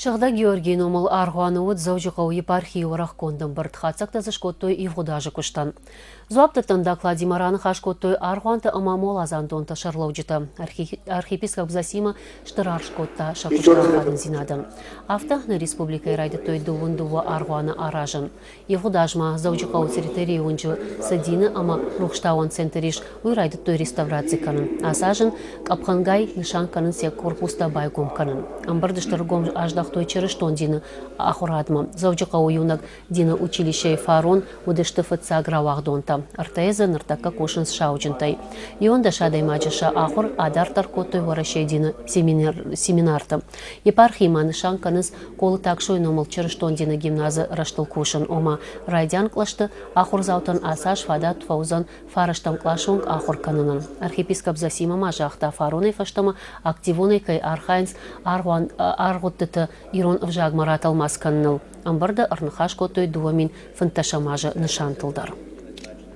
Сыгъдӕг Георгийы номыл аргъуаны уыд Дзӕуджыхъӕуы епархийы уӕрӕхгонд ӕмбырд. Хатдзӕгтӕ дзы скодтой ивгъуыд азы куыстӕн. Дзуапдӕттӕн докладимӕ раныхас кодтой аргъуантӕ ӕмӕ моладзандонты сӕргълӕуджытӕ. Архиепископ Зосима стыр аргъ скодта сӕ куысты ахадындзинадӕн. Афтӕ нӕ республикӕйы райдыдтой 22 аргъуаны аразын. Ивгъуыд аз ма Дзӕуджыхъӕуы территорийы уынджы цы дины ӕмӕ рухстауӕн центр ис, уый райдыдтой реставраци кӕнын. Ацы аз ын къӕпхӕнгай нысан кӕнынц йӕ корпустӕ байгом кӕнын. Ӕмбырды стыр ӕргом аздӕхтой чырыстон дины ахуырадмӕ. Дзӕуджыхъӕуы иунӕг дины училищейы фарон уыдысты фыццаг рауагъдонтӕ. Ӕртӕйы дзы ныртӕккӕ кусынц сауджынтӕй. 11 адӕймаджы сӕ ахуыр адарддӕр кодтой Уӕрӕсейы дины семинарты. Епархиимӕ нысан кӕнынц Колыты Аксойы номыл чырыстон дины гимназы рӕзтыл кусын, ома райдиан кълӕсты ахуырдзаутӕн ацы аз фадат фӕуыдзӕн фарӕстӕм къласы онг ахуыр кӕнынӕн. Архиепископ Зосима ма загъта, фаронӕй фӕстӕмӕ активонӕй кӕй архайынц аргъуыдтыты ирон ӕвзагмӕ ратӕлмац кӕныныл. Ӕмбырды ӕрныхас кодтой 2015 азы нысантыл дӕр.